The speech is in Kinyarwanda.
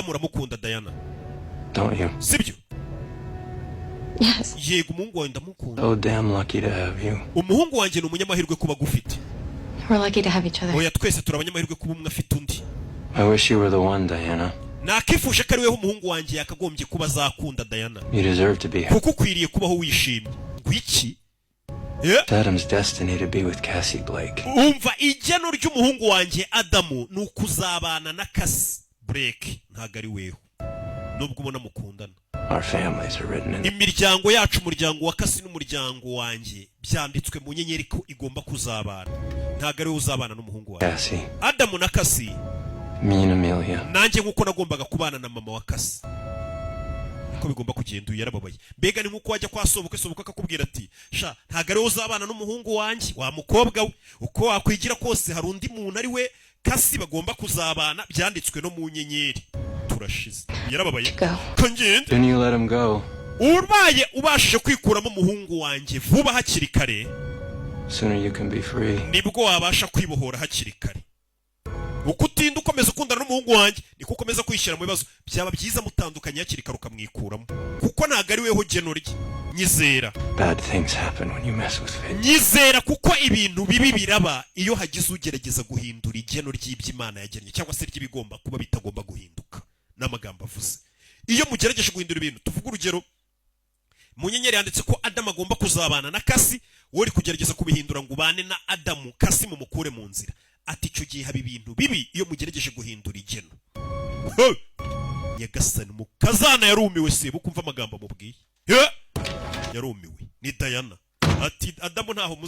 Adamu uramukunda, Diana? Don't you? Sibyo? Yes. Yego, umuhungu wawe ndamukunda. So damn lucky to have you. Umuhungu wanjye ni umunyamahirwe kuba agufite. We're lucky to have each other. Oya, twese turi abanyamahirwe kuba umwe afite undi. I wish you were the one, Diana. Nakifuje ko ari weho umuhungu wanjye yakagombye kuba azakunda, Diana. You deserve to be happy. Kuko ukwiriye kubaho wishimye. Ngwiki? It's Adam's destiny to be with Cassie Blake. Umva, igeno ry'umuhungu wanjye Adamu ni ukuzabana na Cassie Blake, ntabwo ari weho, nubwo ubona mukundana. Our families are written in Imiryango yacu, umuryango wa Cassie n'umuryango wanjye, byanditswe mu nyenyeri ko igomba kuzabana. Ntabwo ari wowe uzabana n'umuhungu wawe. Cassie. Adamu na Cassie. Me and Amelia. Nanjye nk'uko nagombaga kubana na mama wa Cassie, niko bigomba kugenda. Uyu yarababaye. Mbega ni nk'uko wajya kwa sobukwe, sobukwe akakubwira ati: "Sha, ntabwo ari wowe uzabana n'umuhungu wanjye, wa mukobwa we. Uko wakwigira kose, hari undi muntu ari we Cassie bagomba kuzabana, byanditswe no mu nyenyeri." Turashize, yarababaye. Ko ngende. Then you let him go. Ubaye ubashije kwikuramo umuhungu wanjye vuba hakiri kare, Sooner you can be free. nibwo wabasha kwibohora hakiri kare. Uko utinda ukomeza ukundana n'umuhungu wanjye, niko ukomeza kwishyira mu bibazo. Byaba byiza mutandukanye hakiri kare, ukamwikuramo, kuko ntabwo ari weho geno rye. Nyizera. Bad things happen when you mess with fate. Nyizera, kuko ibintu bibi biraba iyo hagize ugerageza guhindura igeno ry'iby'Imana yagennye, cyangwa se ry'ibigomba kuba bitagomba guhinduka. N'amagambo avuze, iyo mugerageje guhindura ibintu, tuvuge urugero, mu nyenyeri yanditse ko Adamu agomba kuzabana na Cassie, wowe uri kugerageza kubihindura ngo ubane na Adamu, Cassie mumukure mu nzira. Ati icyo gihe haba ibintu bibi iyo mugerageje guhindura igeno. He! Nyagasani, mukazana yarumiwe. Seba ukumva amagambo amubwiye. He! Yarumiwe. Ni Diana, ati Adamu ntaho muza.